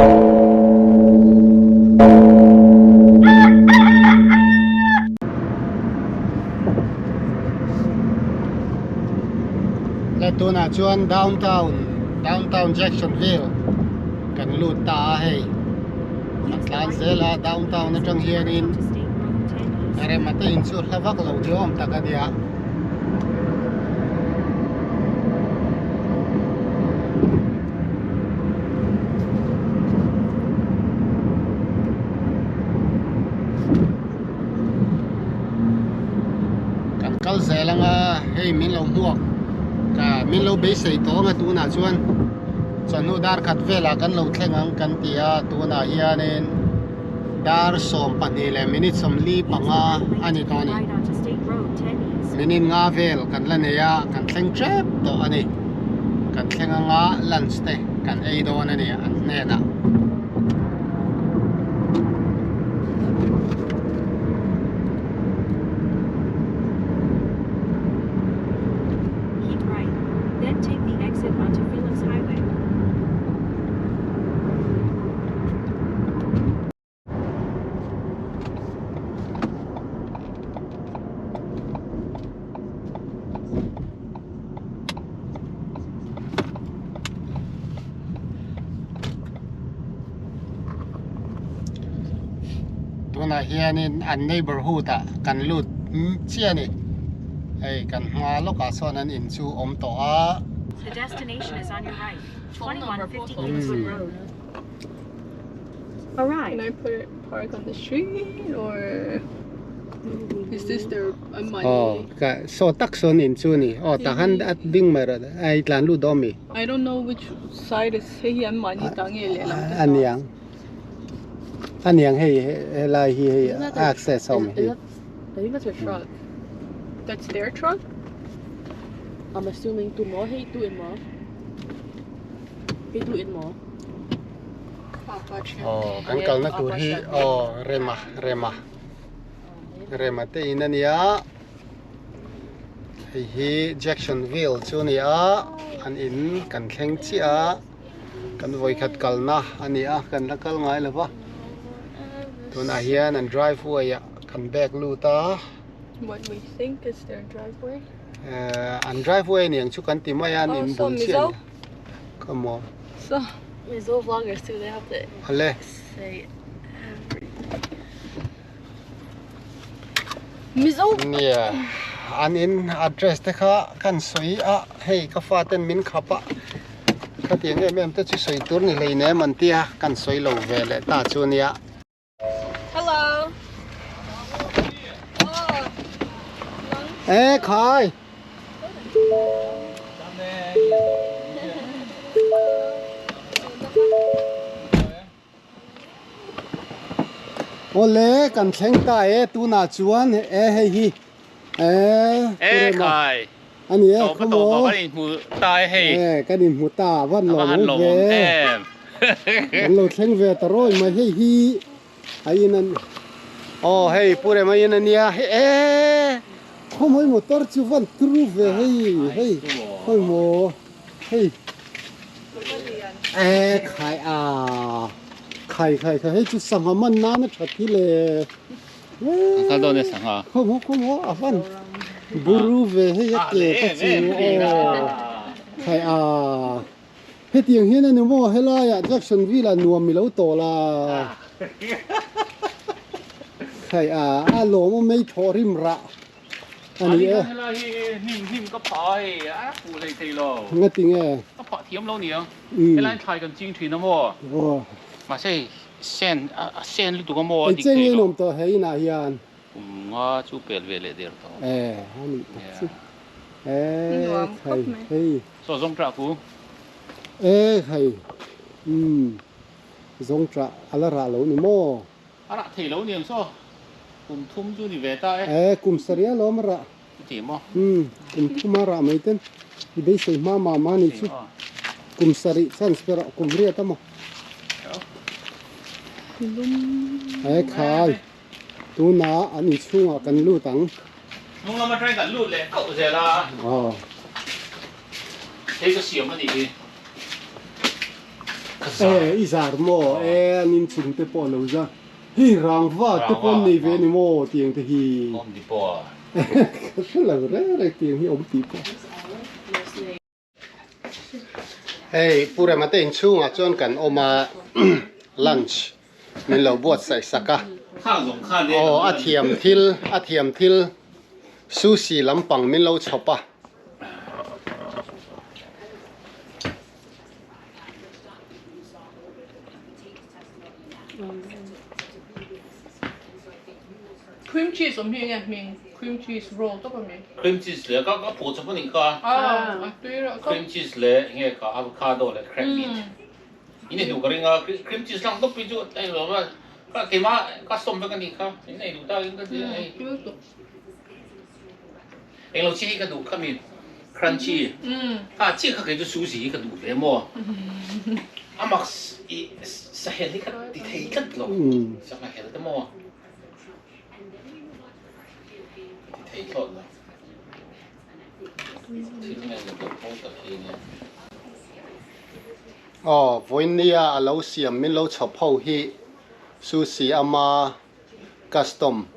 Le tunah chuan downtown downtown Jacksonville kan lut ta a hei kan tlan zel a downtown atang hianin rem ate in chu hla vak lo ni awm tak a nia. Kan kal zel anga hei min lo hmuak ka min lo beisei tawh anga tunah chuan chawhnu dar khat velah kan lo thleng ang kan ti a tunah hianin dar 12 leh minute 45 a ni tawh a ni minute nga vel kan la nei a kan thleng tep tawh a ni kan thleng anga lunch te kan ei dawn a ni an hnenah. Keep right, then take the exit onto Phillips Highway. Tunah hianin an neighbourhood ah kan lut chiah a ni hei kan hma lawkah sawn an in chu awm tawh a. The destination is on your right, 2150 Kingswood Road. Arrive. Can I put it park on the street or is this their money? Oh, ka so tak sawn in chu ni. Oh, tahan at ding mai rawh ai tlan lut dawn mi. I don't know which side is hei hi an mahni ta nge leh lam te Aniang. Aniang hei helai hi hei access a awm hi. I think that's their truck. That's their truck? I'm assuming tu maw hei tu in maw? Hei tu in maw? Aw kan kalna tur hi aw rema rema rema te in a nia hei hi Jacksonville chu a ni a an in kan thleng chiah a kan vawikhat kalna a ni a kan la kal ngai lo va tunah hian an driveway ah kan back lut a. What we think is their driveway. An driveway a niang chu kan ti mai a an in bul chiah a ni. Come on. So Mizo vloggers too, they have to Ale. say everything. Mizo Nia an in address te kha kan sawi a hei ka fa ten min khap a khatiang em em te chu sawi tur ni hlei nem an tia kan sawi lo ve leh ta chu nia. Hello. E khai. Awle kan thleng ta e tunah chuan e hei hi e E khai. Ani e khawmaw. Kan inhmu ta e hei. E kan inhmu ta a van lawm ve. Kan lo thleng ve ta rawi mai hei hi a in an aw hei pu rema in ania hei e khawmawi motor chu van turu ve hei hei khawimaw hei e khai a khai khai khai hei chu sangha man nan a that hi le. Kal dawn e sangha. Khawmaw khawmaw a van buru ve hei a ke ka chu aw khai a hetiang hian ani maw helaiah Jacksonville ah nuam i lo tawh la khai a a lawm awm mai thawh rim rah ani e. Helai hi hnim hnim ka phah a hei a fuh hlei thei lo. Ngati nge? Ka phah thiam lo nia. Helai thlai kan ching thin a maw? Mahse hei Sen a sen lutuk a maw a dik Engchen thei nge lo. in awm tawh he inah hian? Kum nga chu pel ve leh der tawh. E a nih tak chu. E khai hei. Saw zawng tah ku. E khai umm zawng tah a la rah lo ni maw? A rah thei lo niang saw. Kum thum chu ni ve ta e. E kum sarih a lawm a rah. Chuti maw? Umm kum thum a rah mai ten i beisei hma mah mah ni chu. Kum sarih chance pe rawh kum riat a maw? He khai tunah an inchhungah kan lut ang. Hnung lam atangin kan lut leh kauh zel a. Aw. Hei ka siam a nih hi. Ka zar. E i zar maw? E an inchung te pawh a lo zar. Hei rangva te pawh an nei ve a ni maw tiang te hi? Awm ti pawh a. Ka hre lo reng reng tiang hi awm tih pawh. Hei Pu Rema te inchhungah chuan kan awm a lunch min lo buatsaih sak a. Aw a thiam thil a thiam thil sushi lampang min lo chhawp a. Cream cheese awm hi enge hming? Cream cheese roll tawp ami? Cream cheese leh ka ka phuah chawp anih kha. Ah, a tui reuh tawp. Cream cheese leh enge ka avocado leh crab meat. In ei duh ka ring a, cream cheese lang tawp hi chu ei lo a, ka keimah custom vek anih kha, in ei duh tak in ka ti a hei. Tui lutuk. Englo chi hi ka duh khami crunchy kha chiah kha kei chu sushi hi ka duh ve maw a mak i sahel hi ka ti thei tlat lo sangha hel te maw ka ti thei thlawt lo thil nge ni deuh fo tak hi nia. Aw vawinia a lo siam min lo chhawp ho hi sushi ama custom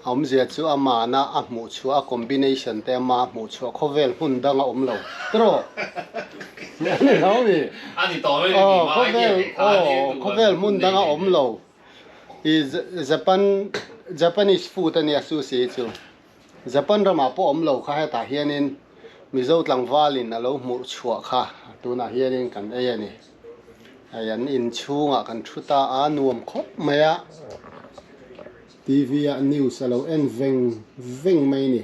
A awmzia chu amahna a hmuh chhuah a combination te ama a hmuh chhuah khawvel hmun dang a awm lo tiraw? A ni lo mi? A ni tawh mai Aw khawvel aw khawvel hmun dang a awm lo i Japan Japanese food a nia sushi hi chu Japan ramah pawh awm lo kha hetah hianin Mizo tlangvalin a lo hmuh chhuah kha tunah hianin kan ei a ni. Hei an inchhungah kan thu ta a nuam khawp mai a. TV ah news a lo en veng veng mai ni.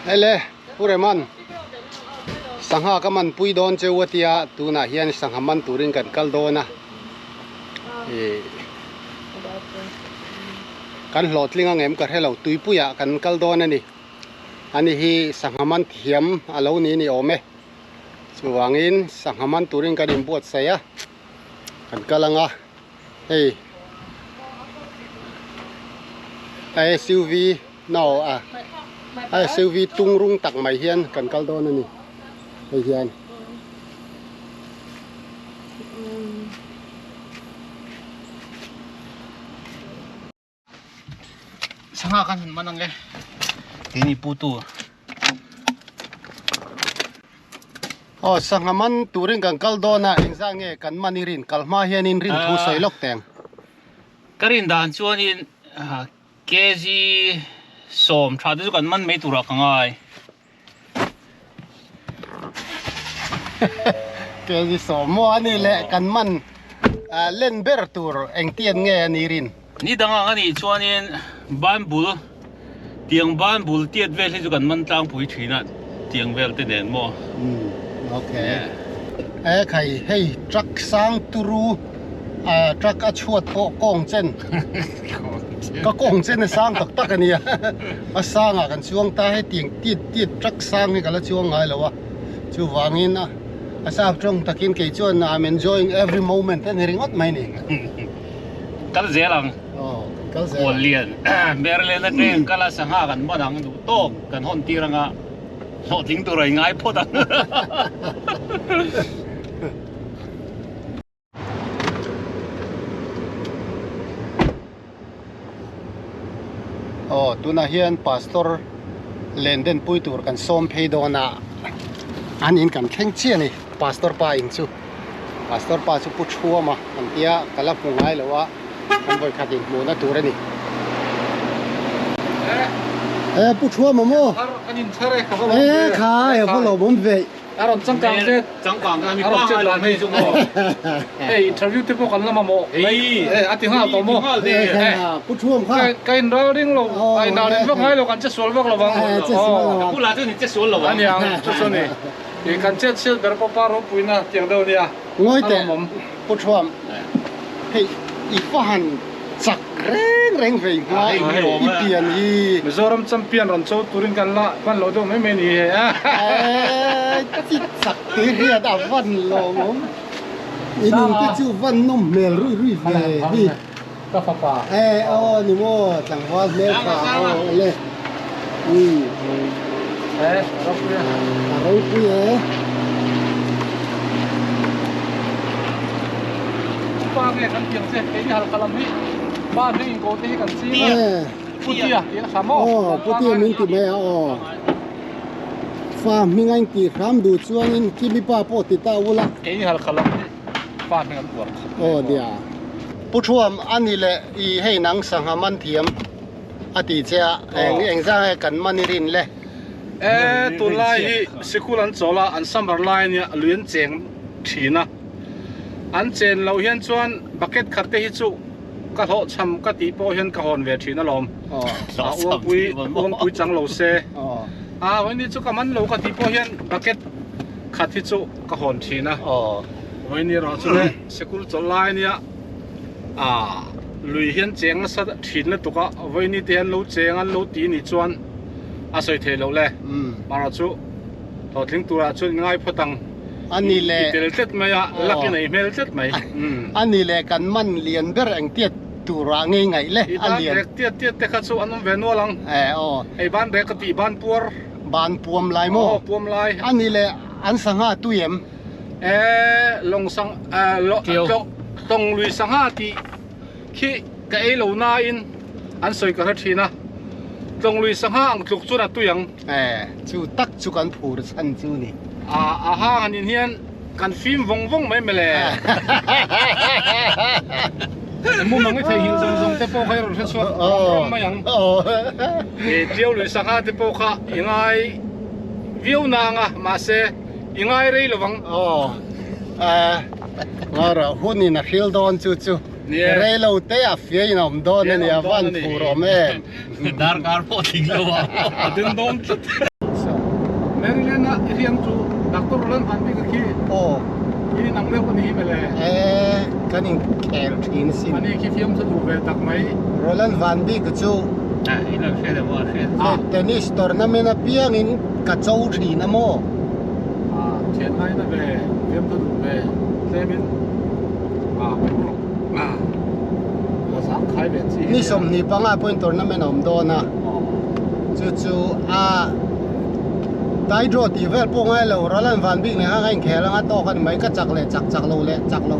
Hele Pu Reman sangha ka man pui dawn cheu a tia tunah hian sangha man turin kan kal dawn a ih kan hlawhtling ang em ka hre lo tuipuiah kan kal dawn a ni. Ani hi sangha man thiam a lo ni ni awm e. Chuvangin sangha man turin kan inbuatsaih a, kan kal ang a, hei a SUV no a a SUV tung rung tak mai hian kan kal dawn a ni hei hian. Sangha kan han man ang e keini pu tu. Aw sangha man turin kan kal dawn a engzah nge kan man i rin kal hma hianin rin thu sawi lawk teng. Ka rin dan chuanin kg sawm tha te chu kan man mai turah ka ngai. Kg sawm maw a ni leh kan man len ber tur engtian nge a ni rin? Ni dang ang a nih chuanin ban bul tiang ban bul tiat vel hi chu kan man tlangpui thin a tiang vel te nen maw? Umm ok e khai hei truck sang turu truck a chhuat pawh kawng chen Ka kawng chen a sang tak tak a nia a sangah kan chuang ta hetiang tiat tiat truck sang hi ka la chuang ngai lo a chuvangin a a sap tawng takin kei chuan I'm enjoying every moment a ni ringawt mai ni. Kal zel ang. Aw kal zel ang. Kawllian Maryland atang kal a sangha kan man ang duh tawk kan hawn tir anga hlawhtling tur a ingai phawt ang. Aw tunah hian pastor len den pui tur kan sawm phei dawn a an in kan thleng chiah a ni pastor pa in chu pastor pa chu pu thuam a kan tia ka la hmu ngai lo a kan vawikhat in hmuhna tur a ni e pu thuam a maw e khai a va lo awm ve. A rawn changkang zet. Changkang ka mi A rawn chet dan hei chu maw. Hei interview te pawh kan la mamawh. Hei. Eh a ti nghal tawh maw. Pu Thuam kha. Ka in ral ring lo. A in ral ring vak ngai lo kan che sual vak lo ang. Che sual lo ang. Pu la chu ni che sual lo ang. A ni ang chu chu ni. I kan chet chhiat ber pawh pa ropuina tiang deuh nia. Ngawi teh Pu Thuam. Hei i va han chak reng reng vei hma i pian hi. Mizoram champion rawn cho turin kan la hman lo deuh mai mai ni hei a. Chi chak tui hriat a van lawm awm. I nung te chu van nawm hmel rui rui ve hi. Ka fapa. E aw ni maw tlangval hmel tha aw le. Umm. E ropui a. A ropui e. Pa nge kan tiang che keini halkha lam hi pa hming in ko te hi kan ching a. Putia tih a hra maw? Aw Putia min ti mai a aw. Fa hming a intih hram duh chuanin Kimi pa pawh ti ta ula. Keini halkha lam hi pa hming an uar khawp mai Aw maw. nia. Pu Thuam a ni leh i hei nang sangha man thiam a ti che a eng eng zang nge kan man i rin le. E tunlai hi sikul an chawl a an summer lai ania lui an cheng thin a an chen loh hian chuan bucket khat te hi chu ka hlawhchham ka tih pawh hian ka hawn ve thin alawm a uangpui uangpui chang lo se a vawiin chu ka man lo ka tih pawh hian bucket khat hi chu ka hawn thin a vawiin erawh chu le sikul chawlh lai ania a lui hian cheng nasa thin lutuk a vawiin te hian lo cheng an lo ti nih chuan a sawi theih loh le marawh chu hlawhtling turah chuan in ngai phawt ang. A ni leh. I tel tlet mai a, lak in ei hmel tlet mai. A ni leh kan man lian ber eng tiat turah ngei ngaih le a lian. I ban rek tiat tiat te kha chu an awm ve nual ang. E aw. Hei ban rek ka tih ban puar. Ban puam lai maw? Aw puam lai. A ni leh an sangha tui em? E lawng sang tawng lui sangha tih khi ka ei lo nain an sawi ka hre thin a. Tlawng lui sangha ang tluk chuan a tui ang. E, chu tak chu kan phur chhan chu ni. A, a hang han in hian kan fim vawng vawng mai mawle. Mumang i theihnghilh zawng zawng te pawh kha i rawn hre chhuak ram mai ang. E, Tiau lui sangha te pawh kha i ngai viau nang a, mahse i ngai rei lo vang. Aw, e, ngawrah hun in a hril dawn chu chu. Rei lo te a fia in a awm dawn a ni, a van phur awm em. Darkar pawh tling lo a. A den dawn tlat. Maryland a i hriam chu Doctor Roland Van Bik a khi. Aw. I nang deuh a ni hi mawle. E kan in khel thin sin. Ani khi fiam chu duh ve tak mai. Roland Van Bik chu. A i lo hria deuh a hria. A tennis tournament apiang in ka cho thin a maw. A thian ngai na ve fiam chu duh ve tlem in a Ni 25 pawhin tournament a awm dawn a, chu chu a tie draw tih vel pawh ngai lo, Roland Van Beek nen khan ka inkhel anga tawk a ni mai, ka chak leh chak chak lo leh chak lo.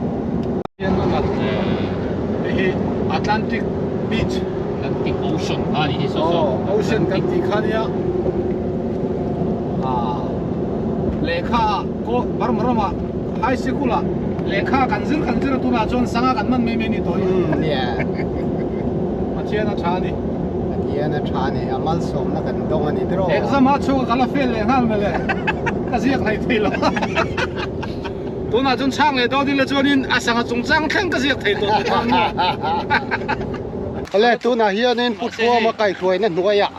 Hei hi Atlantic Beach Atlantic Ocean kha a nih hi saw saw. Ocean kan tih kha nia lehkha Burma ramah High Sikul ah lehkha kan zir kan zir a tunah chuan sanga kan man mai mai ni tawh hi. Pathian a tha a ni. Pathian a tha a ni, a malsawmna kan dawng a ni tiraw. Exam ah chhunga ka la fail leh nghal mawle, ka ziak hlei thei lo. Tunah chuan chhang leh dawn ila chuanin a sangha chungchang thleng ka ziak thei tawh tih khan maw. Awle tunah hianin Pu Thuama kaihhruaina hnuaiah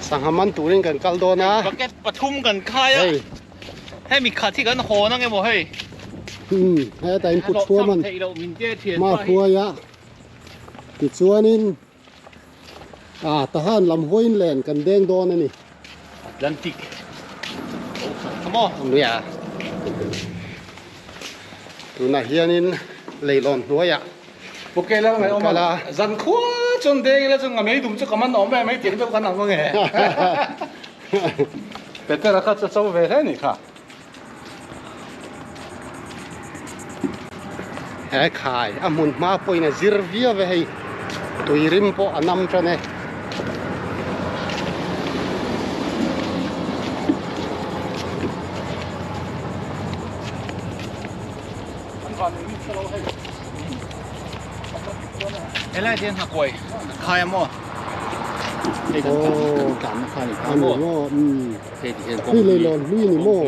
sangha man turin kan kal dawn a. Bucket pathum kan khai a. Hemi khat hi kan hawn ang emaw hei? Umm heta in put chhuam an hma hruai a tichuanin ah tahan lam huain len kan deng dawn a ni. Atlantic Ocean kha maw? Nia tunah hianin leilawn hnuaiah Puke lal ngai awm a zan khua chuan deng ila chuan nga mei dum chu ka man awm ve mai tiang deuh kan ang ange. Petera kha chu cho ve hle ni kha. He khai a hmun hma pawhin a zir viau e hei tui rim pawh a nam tan e. Helai hian nghakuai khai a maw? Hei kan kan tlan na kha ni kha maw? Hei ti hian kawng hlui hlui ni maw?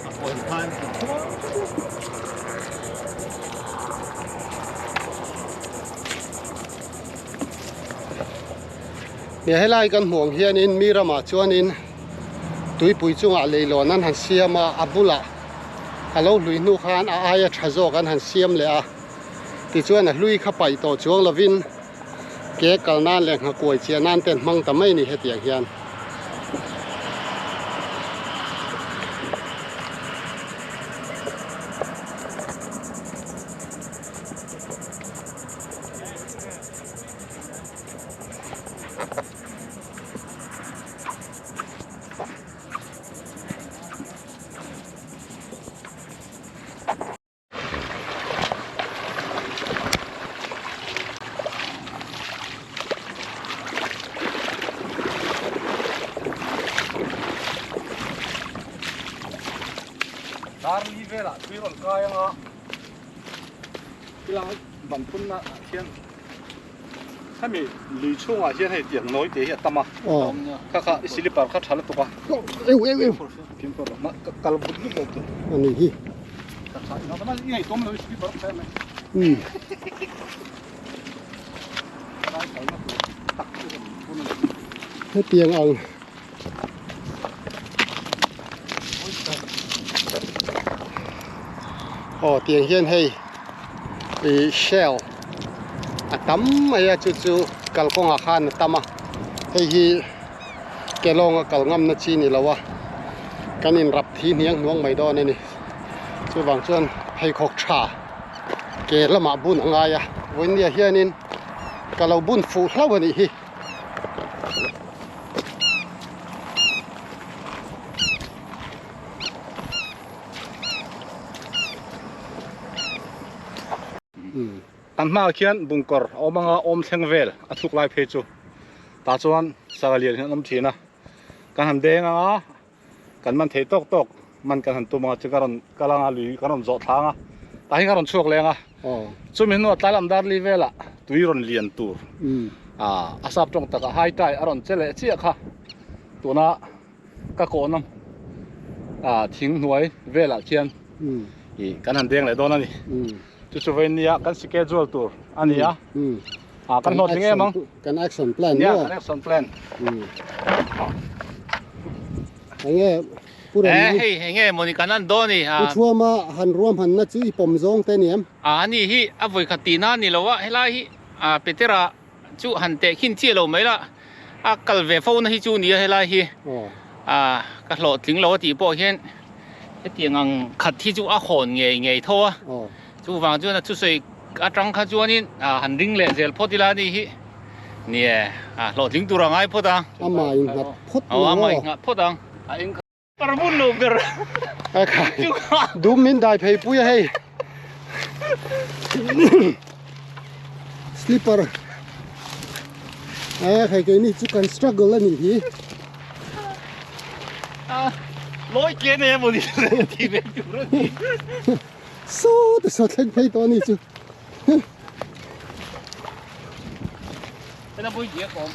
Nghakuai khan Nia helai kan hmuh ang hianin mi ramah chuanin tuipui chungah leilawn an han siam a a bulah a lo hlui hnu khan a aia tha zawk an han siam leh a tichuan a hlui kha paih tawh chuang lovin ke kal nan leh nghakuai chiah nan te an hmang ta mai a ni hetiang hian. Dar li velah tui rawn kai anga tilai ban phunna ah khian hemi lui chhungah hian hei tiang nawi te hi a tam a kha kha i slipper kha tha lutuk a eu eu eu fimkhur lo mah kal vut vut lo tur ani hi ka tha ina tama i ngaih tawm lo i slipper kha em um lai kalna tur tak chu rawn phun a ni. Hetiang ang Aw tiang hian hei ih shell a tam mai a chu chu kalkawngah khan a tam a hei hi ke lawnga kal ngamna chi ni lo a kan inrap thi hniang hnuang mai dawn a ni chuvang chuan pheikhawk tha ke lamah bun a ngai a vawinia hianin ka lo bun fuh hlauh a nih hi. Kan hmaah khian bungkawr a awm anga awm thleng vel a thuk lai phei chu tah chuan sangha lian hi an awm thin a kan han deng anga kan man thei tawk tawk man kan han tum anga chu ka rawn kal anga lui kan rawn zawh thlang a tah hi ka rawn chhuak leng a chumi hnuah tlai lam dar li velah tui rawn lian tur a sap tawng takah high tide a rawn che leh chiah kha tuna ka kawhna thing hnuai velah khian ih kan han deng leh dawn a ni chu chu vawiin nia kan schedule tur a ni a kan hlawhtling em ang kan action plan nia kan action plan enge puran eh hei enge mawni kan an dawn ni a thuama han ruam han na chu i pawm zawng te ni em a ani hi a vawi khat tih na ni lo a helai hi a petera chu han teh khin chiah lo mai la a kal ve fo na hi chu nia helai hi a ka hlawhtling lo a tih pawh hian hetiang ang khat hi chu a hawn ngei ngei tho a chuvang chuan a thusawi atang kha chuanin a han ring leh zel phawt ila ani hi nie a hlawhtling tur a ngai phawt ang ama innghat phawt ama innghat phawt ang Parvun lo ber. A khai. Dum min dai phei pui a hei. Slipper. A khai ke ni chu kan struggle ani hi. A loi ke ne mo ni ti ve tu ro ni. So te so thleng phei to ani chu. Ena bui dia kom.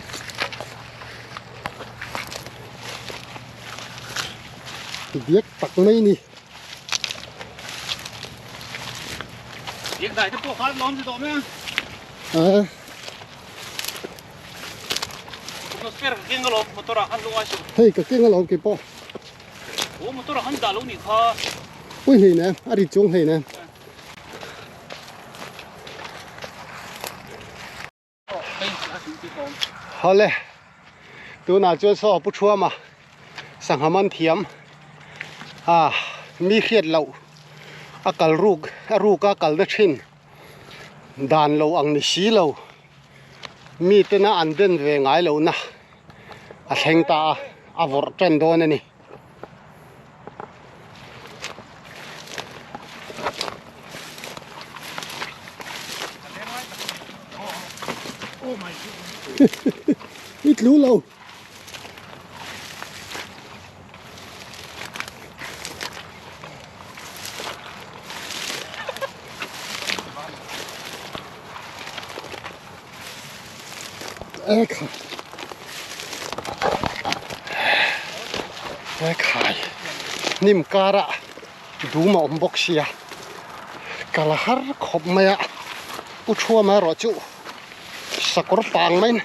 Diak tak mai ni. Diak dai te pawh khan lawm chi tawh mai a. A. Atmosphere ka keng alawm motor ah khan lung ai suh. Hei ka keng alawm kei pawh. Aw motor ah khan dah lo nih kha. Ui hlei nem a ri chuang hlei nem. Hawle tunah chuan saw pu thuama sangha man thiam a mi hriat loh a kal ruk a ruk a kalna thin dan lo ang ni si lo mi tena an den ve ngai lohna a thleng ta a a vawrh tan dawn a ni. I tlu lo. E khai. E khai. Hnim karah dum a awm bawk sia. Kal a har khawp mai a. U thuam erawh chu sakawr pang maiin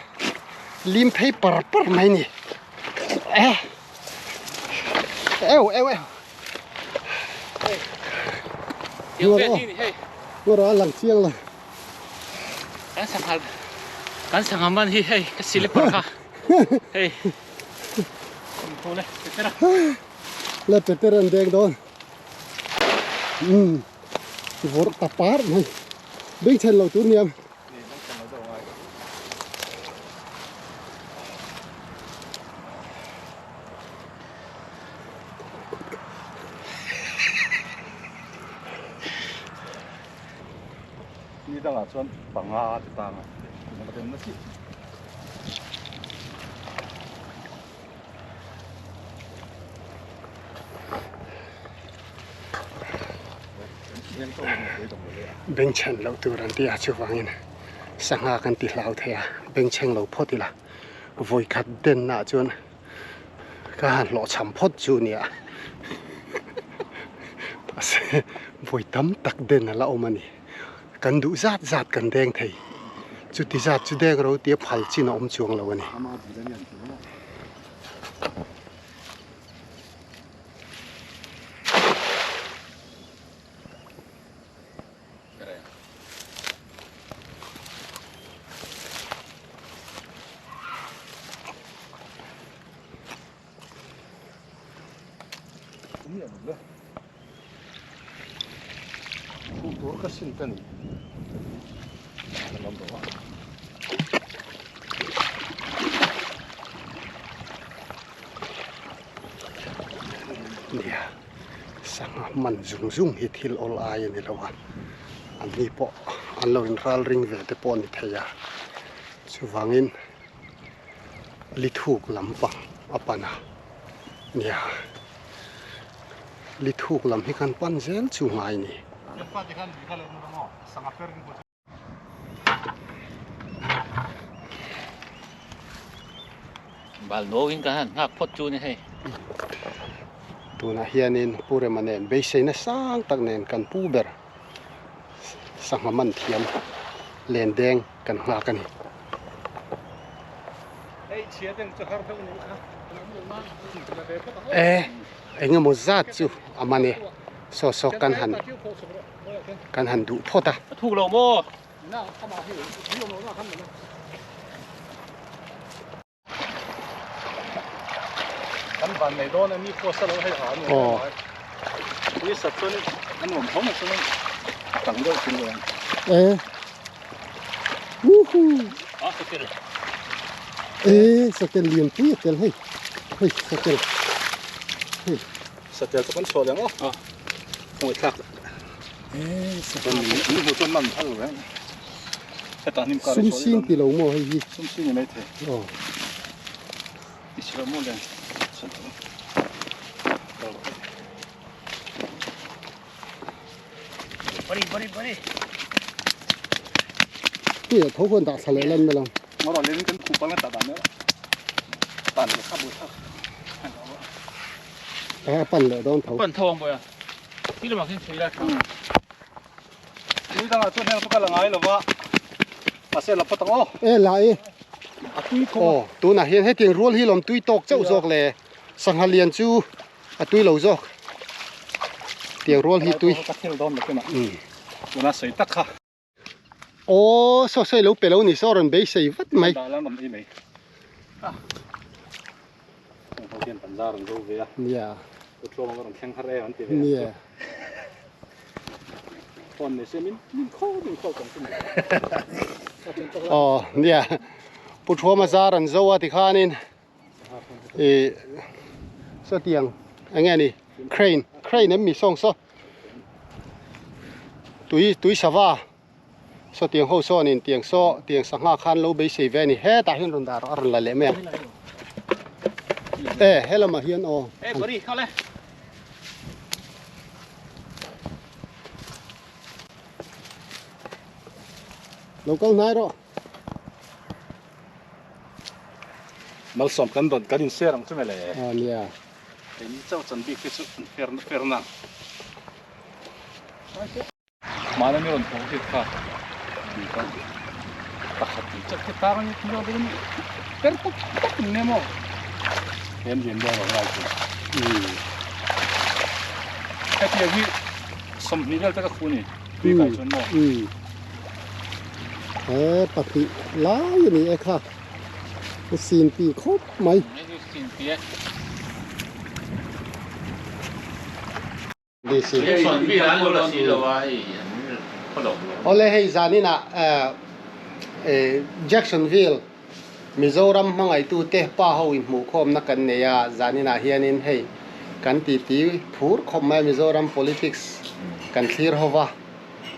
lim phei par par mai a ni. E eu eu eu. Ngawr a lang chiang lo. Kan sangha kan sangha man hi hei ka slipper kha hei tho le Peter a le Peter an deng dawn um vawrh ta par mai beng chhen lo tur niam Ni dangah chuan panga ti tang a ka dem na chi. Bengchhen loh tur an ti a chuvangin sangha kan ti hlau thei a bengchheng lo phawt ila vawikhat denna ah chuan ka han hlawhchham phawt chu nia mahse vawi tam tak den a la awm a ni kan duh zat zat kan deng thei chuti zat chu deng ro tia phal chin a awm chuang lo a ni. Nia sangha man zung zung hi thil awl ai a ni lo a an ni pawh an lo in ral ring ve te pawh a ni thei a chuvangin lithuk lampang a pan a nia lithuk lam hi khan pan zel chu ngai a ni. Bal nuau in kan han nghak phawt chu ni hei. Tunah hianin Pu Rema nen beiseina sang tak nen kan pu ber sangha man thiam len deng kan nghak a ni. E engemaw zat chu a man e saw saw kan han kan han duh phawt a. A thuk lo maw? Kan van nei dawn a ni pawh sa lo hei ha ani ni sat chuan a nuam tho mai chuan a tang deuh thin lo ang. E Woohoo A satel. E satel lian pui a tel hei hei satel hei. Satel chu kan chhuah leh ang aw. Khawngaih thlak. Sum sin ti lo maw hei hi? Sum sin ni mai thei. Aw. Ti si lo maw le. Bari bari bari. Tui a tho khuan dah thla leh lan mai lo. Ngawrh leh kan khuh pang ta dan ne. Tan le kha bu tha. A pan leh dawn tho. Pan tho ang bawi a. Ti lamah khian chhui la tha. Tui dangah chuan heng chu ka la ngai lova. Mahse la phawt ang aw. E la e. A tui khawp a. Aw tunah hian hetiang rual hi lawm tui tawk chauh zawk le. Sangha lian chu a tui lo zawk. Tiang rual hi tui. Ka thil dawn lo kinah. Tuna sawi tak kha. Aw saw sawi lo pe lo ni saw rawn beisei vat mai. Dah lan rawn ei mai. Ah. Heng ho hian kan zar an zo ve a. Nia. Kutluang an rawn thleng har em an ti ve. Nia. Phone nei se min min khaw min khaw tawng chu mai. Aw nia. Pu Thuama zar an zo a tikhanin ih sawtiang eng nge ni crane crane em mi sawng saw. Tui tui sava saw tiang ho sawnin tiang saw tiang sangha khan lo beisei ve a ni hetah hian rawn dah rawh a rawn la leh mai ang e he lamah hian aw lo kal hnai rawh. Malsawm kan dawn kan inshare ang chu mele. Aw nia. Keini chauh chan bik te chu an fer fer nang. Mahni mi rawn thawh hriat kha tih kha pakhat tih chauh te tang ani thil dawn per pawp pawp in nem aw. Em lian dawn lo lai chu. Hetiang hi 20 vel te ka khu ni. Tui kai chuan maw. He pahnih lai a ni e kha. Sin pi khawp mai. Awle hei zaninah Jacksonville Mizoram hmangaihtute pa ho inhmuhkhawmna kan nei a, zaninah hianin hei kan titi phur khawp mai a Mizoram politics kan thlir ho va,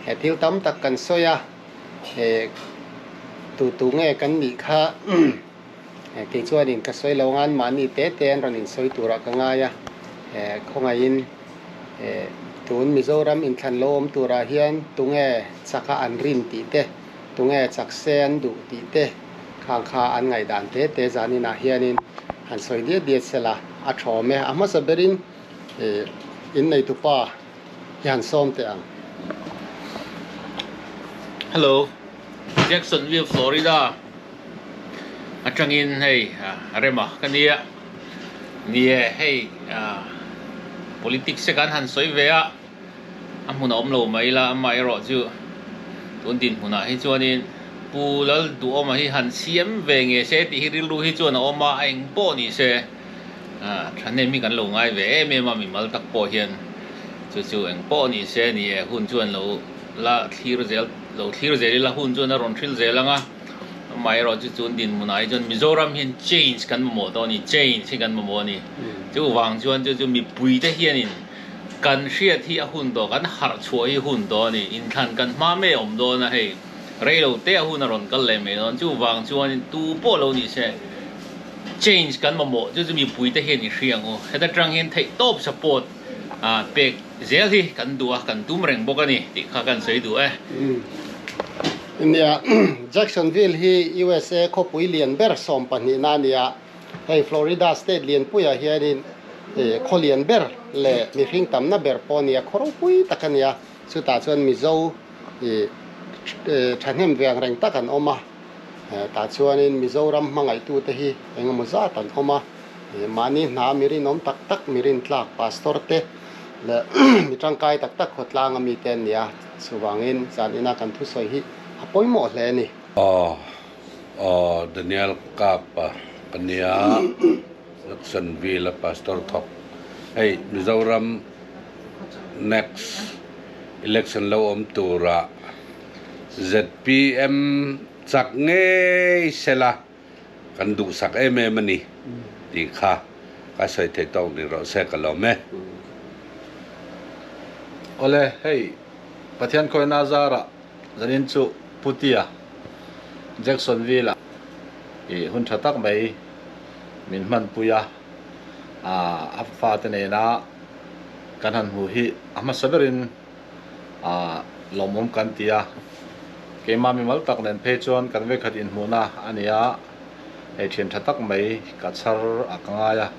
he thil tam tak kan sawi a, tu tu nge kan nih kha Kei chuanin ka sawi lo ang, mahni te te an rawn insawi turah ka ngai a, khawngaihin Tun Mizoram inthlan lo awm turah hian tunge chaka an rin tih te, tunge chak se an duh tih te khang kha an ngaihdan te te zaninah hianin han sawi diat diat sela a thawm e. A hmasa berin inneitupa hi han sawm teh ang. Hello, Jacksonville, Florida atangin hei rema ka nia. Ni e, hei politics te kan han sawi ve a, a hmun a awm lo mai la, amaherawh chu tun dinhmunah hi chuanin Pu Lalduhawma hi han siam ve nge se tih hi rilru hi chuan a awm a, a eng pawh ni se thahnem hi kan lo ngai ve em em a, mimal tak pawh hian chu chu eng pawh ni se ni e, hun chuan lo la thlir zel lo thlir zel ila hun chuan a rawn hril zel ang a. Amaherawh chu chun dinhmunah hi chuan Mizoram hian change kan mamawh tawh a ni, change hi kan mamawh a ni. Chuvang chuan chu chu mipuite hianin kan hriat hi a hun tawh, kan harh chhuah hi hun tawh a ni. Inthlan kan hma mai a awm dawn a hei, rei lo te a hun a rawn kal leh mai dawn. Chuvang chuanin tu pawh lo ni se change kan mamawh, chu chu mipuite hian i hria ang u. Heta tang hian theihtawp support pek zel hi kan duh a, kan tum reng bawk a ni tih kha kan sawi duh e. Nia, Jacksonville hi USA khawpui lian ber 12na a ni a, hei Florida state lianpuiah hianin khaw lian ber leh mihring tamna ber pawh a ni a, khaw ropui tak a ni a, chutah chuan Mizo thahnem ve ang reng tak an awm a, tah chuanin Mizoram hmangaihtute hi engemaw zat an awm a. Mahni hna mi rinawm tak tak, mi rintlak pastor te leh mi tangkai tak tak khawtlang a mite an ni a, chuvangin zan ina kan thusawi hi a pawimawh hle a ni. Aw aw Daniel Kapa ka nia Jacksonville a pastor thawk hei Mizoram next election lo awm turah zpm chak ngei sela. Kan duhsak em em a ni tih kha ka sawi thei tawk ni rawh se ka lawm e. Awle, hei Pathian khawina zarah zanin chu Putia, Jacksonville-ah i hun tha tak mai min hmanpui a, a fate nena kan han hmu hi a hmasa berin lawmawm kan ti a, keimah mimal tak nen phei chuan kan vekhat inhmuhna a ni a, hei thian tha tak mai ka chhar a ka ngai a,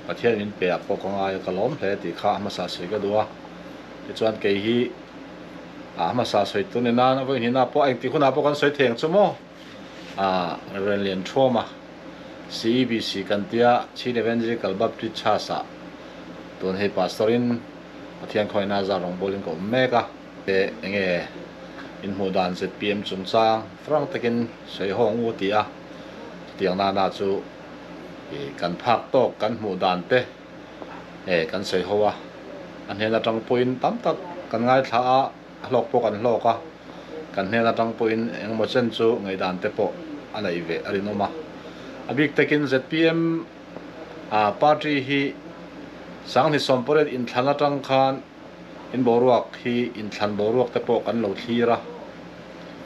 Pathian min pe ah pawh ka ngai a, ka lawm hle tih kha a hmasa sawi ka duh a, tichuan kei hi a hmasa sawi tur ni nan a vawi hnihna pawh a engtik hunah pawh kan sawi thei ang chu maw Reverend Lianthawma CEBC kan tia Chin Evangelical Baptist Church ah tun hei Pastor in Pathian khawina zar rawngbawlin ka awm mek a. Enge inhmuh dan zpm chungchang frank takin sawi hawng u ti a, chutiang nana chu kan phak tawk kan hmuh dan te kan sawi ho a, a hnen atang pawhin tam tak kan ngaithla a, a hlawk pawh kan hlawk a, kan hnen atang pawhin engemaw chen chu ngaihdan te pawh a neih ve a rinawm a. A bik takin zpm Party hi Sanghni Sawmpariat inthlan atang khan in boruak hi inthlan boruak te pawh kan lo thlir a,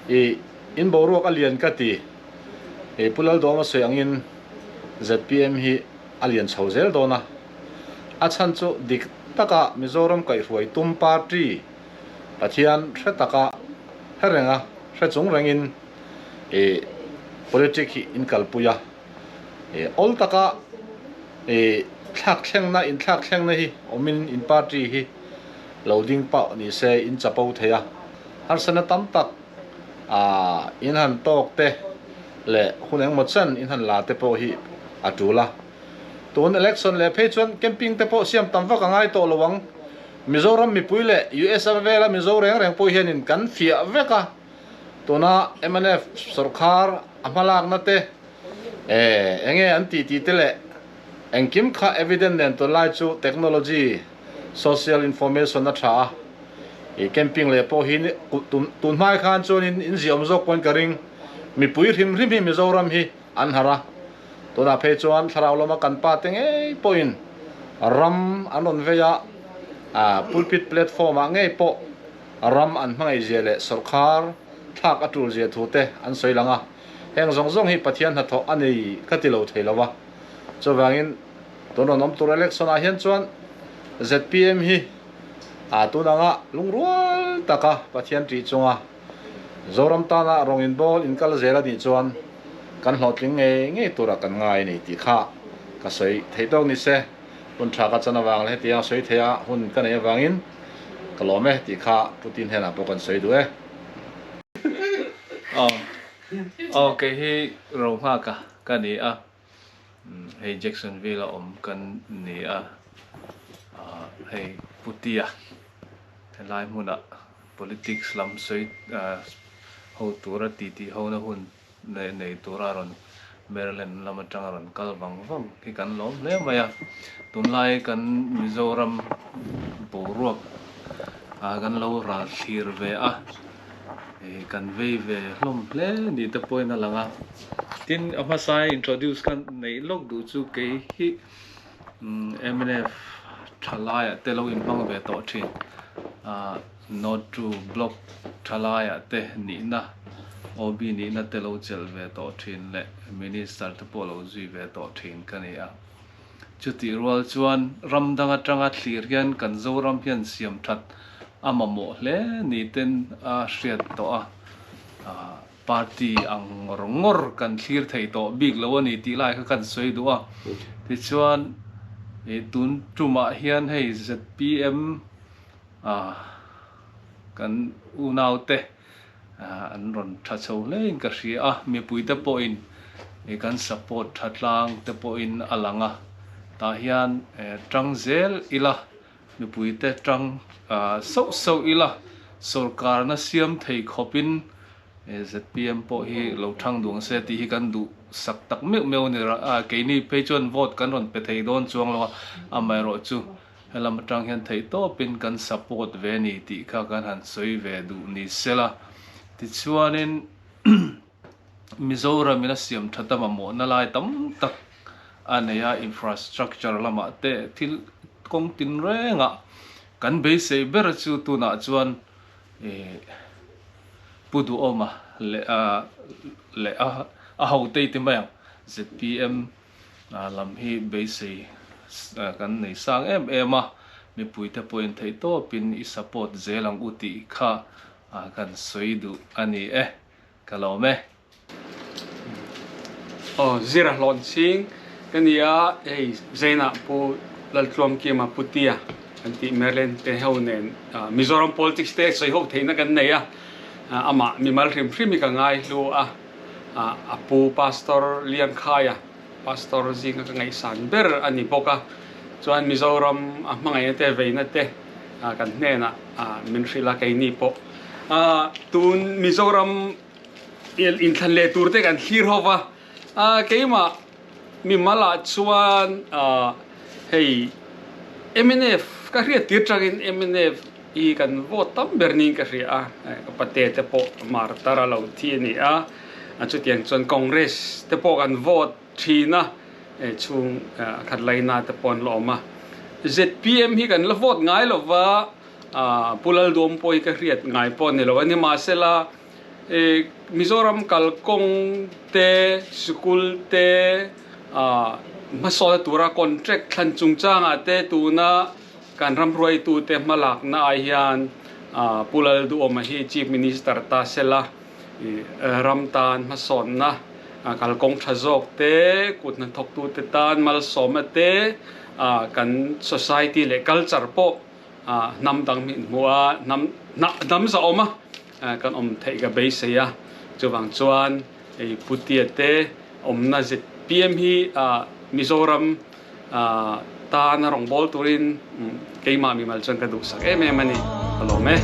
i in boruak a lian ka ti. I Pu Laldawma sawi angin zpm hi a lian chho zel dawn a, a chhan chu dik taka Mizoram kaihhruai tum party Pathian hre taka hre renga hre chung rengin i politic hi in kalpui a. Awl taka thlak thlengna inthlak thlengna hi awmin in party hi lo ding pah ni se in chapo thei a, harsatna tam tak in han tawk te leh hun engmaw chen in han la te pawh hi a tul a. Tun election leh phei chuan camping te pawh siam tam vak a ngai tawh lo ang. Mizoram mipui leh USA vela Mizo reng reng pawh hianin kan fiah vek a. Tuna mnf sawrkhar a hmalakna te enge an tih tih te leh engkim kha evident nen tunlai chu technology, social information a tha a, i camping leh pawh hi tun hmai khan chuanin in ziahawm zawk pawhin ka ring. Mipui hrim hrim hi Mizoram hi an harh a, tunah phei chuan thlarau lama kan pa te ngei pawhin ram an rawn vei a, pulpit platform ah ngei pawh ram an hmangaihzia leh sawrkhar thlak a tulzia thu te an sawi lang a, heng zawng zawng hi Pathian hnathawh a nei ka ti lo thei lo a. Chuvangin tun rawn awm tur election ah hian chuan zpm hi A tun anga lungrual taka Pathian ṭih chunga Zoram tana rawng inbawl inkal zel a nih chuan kan hlawhtling ngei ngei tura kan ngai a ni tih kha ka sawi theih tawk ni se. Hun tha ka chan avang leh hetiang sawi theih a hun ka neih avangin ka lawm e tih kha Putin hnenah pawh kan sawi duh e. Aw aw kei hi Rohmaka ka ni a, hei Jacksonville a awm kan ni a, hei Putia helai hmunah politics lam sawi ho tura titi hona hun nei tura rawn Maryland lam atanga rawn kal vang vang hi kan lawm hle mai a, tunlai kan Mizoram boruak ah kan lo ral thlir ve a, kan vei ve hlawm hle ni te pawhin a lang a, tin a hmasa introduce kha neih lawk duh chu kei hi mnf thalaiah te lo inhmang ve tawh thin ah North True Block thalaiah te nihna OB nihna te lo chelh ve tawh thin leh Minister te pawh lo zui ve tawh thin ka ni a. Chutih rual chuan ram dang atanga thlir hian kan Zoram hian siam that a mamawh hle ni ten a hriat tawh a, party ang ngawr ngawr kan thlir thei tawh bik lo a ni tih lai kha kan sawi duh a. Tichuan tun tumah hian hei zpm Kan unaute an rawn tha chho hlein ka hria a, mipuite pawhin kan support tha tlang te pawhin a lang a, tah hian tang zel ila, mipuite tang sauh sauh ila, sorkarna siam thei khawpin zpm pawh hi lo thang duang se tih hi kan duh sak tak meuh meuh a ni. Keini phei chuan vote kan rawn pe thei dawn chuang lo a, amaherawhchu Helam atang hian theihtawpin kan support ve ni tih kha kan han sawi ve duh ni sela. Tichuanin Mizoramin a siam that a mamawhna lai tam tak a nei a, infrastructure lamah te thil kawng tin rengah kan beisei ber chu tunah chuan Pu Duhawma leh a leh a hote i ti mai ang zpm lam hi beisei kan nei sang em em a, mipuite pawhin theihtawpin i support zel ang u tih kha kan sawi duh a ni e, ka lawm e. Aw Zira hlawn chhing ka ni a, hei Zainah Pu Laltluamkima Putia kan tih Maryland te ho nen Mizoram politics te sawi ho theihna kan nei a, amah mimal hrim hrim hi ka ngai hlu a. A pu Pastor Liangkhaia, Pastor zinga ka ngaihsan ber a ni bawk a, chuan Mizoram a hmangaihna te veina te kan hnenah min hrilh a, keini pawh tun Mizoram inthlan leh tur te kan thlir ho va, keimah mimalah chuan hei mnf ka hriat tir tangin mnf hi kan vote tam ber niin ka hria a, ka pate te pawh martar a lo thi a ni a, chutiang chuan Congress te pawh kan vote thin a, chhung khat laina te pawh an la awm a, zpm hi kan la vote ngai lo va, Pu Lalduam pawh hi ka hriat ngai pawh a ni lo a ni, mahsela Mizoram kalkawng te, sikul te hmasawna tura contract thlan chungchangah te tuna kan ram hruaitute hmalakna ah hian Pu Lalduhawma hi Chief Minister ta sela ram tan hmasawnna kalkawng tha zawk te, kut hnathawktute tan malsawmna te, kan society leh culture pawh hnam dang hmih hmuh a, hnam zahawm a kan awm theih ka beisei a, chuvang chuan hei Putia te awmna zpm hi Mizoram tana rawngbâwl turin keimah mimal chuan ka duhsak em em a ni, ka lawm e.